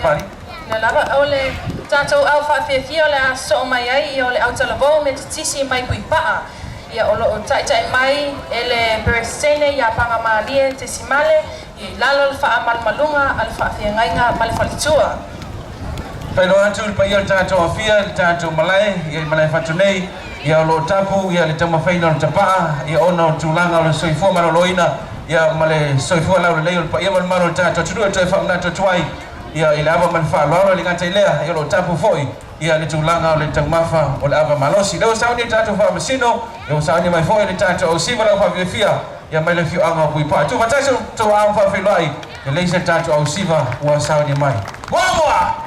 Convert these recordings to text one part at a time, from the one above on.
Papalii. Lea lava o le tatou au faafiafia o le a sosoo mai ai ia o le autalavou Metotisi mai Puipaa ia o lo o taitai mai e le Peresetene ia Pagamalie Tesimale ia i lalo o le faamalumaluga a le faafeagaiga ma le faletua. Faailoa atu i le paia o le tatou afia i le tatou malae ia i Malaefatu nei ia o lo o tapu ia le taumafaiina o le tapaa ia ona o tulaga o le soifua maloloina ia ma le soifua laulelei o le paia ma le mamalu o le tatou atunuu e toe faamanatu atu ai ia i le ava ma le faaaloalo. E le gata i lea ia o lo o tapu foi ia le tulaga o le taumafa o le ava malosi. Lea ua sauni le tatou faamasino ia ua sauni mai foi le tatou ausiva lau faafiafia ia mai le afioaga o Puipaa. Tuufaatasi o tou aao ma faafeiloai lelei se tatou ausiva ua sauni mai. Muamua!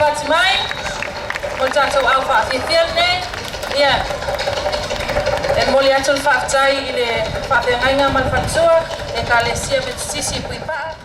lipati mai mo le tatou au faafiafia lenei. Ia, e momoli atu le faafetai i le faafeagaiga ma le faletua, Ekalesia Metotisi i Puipaa.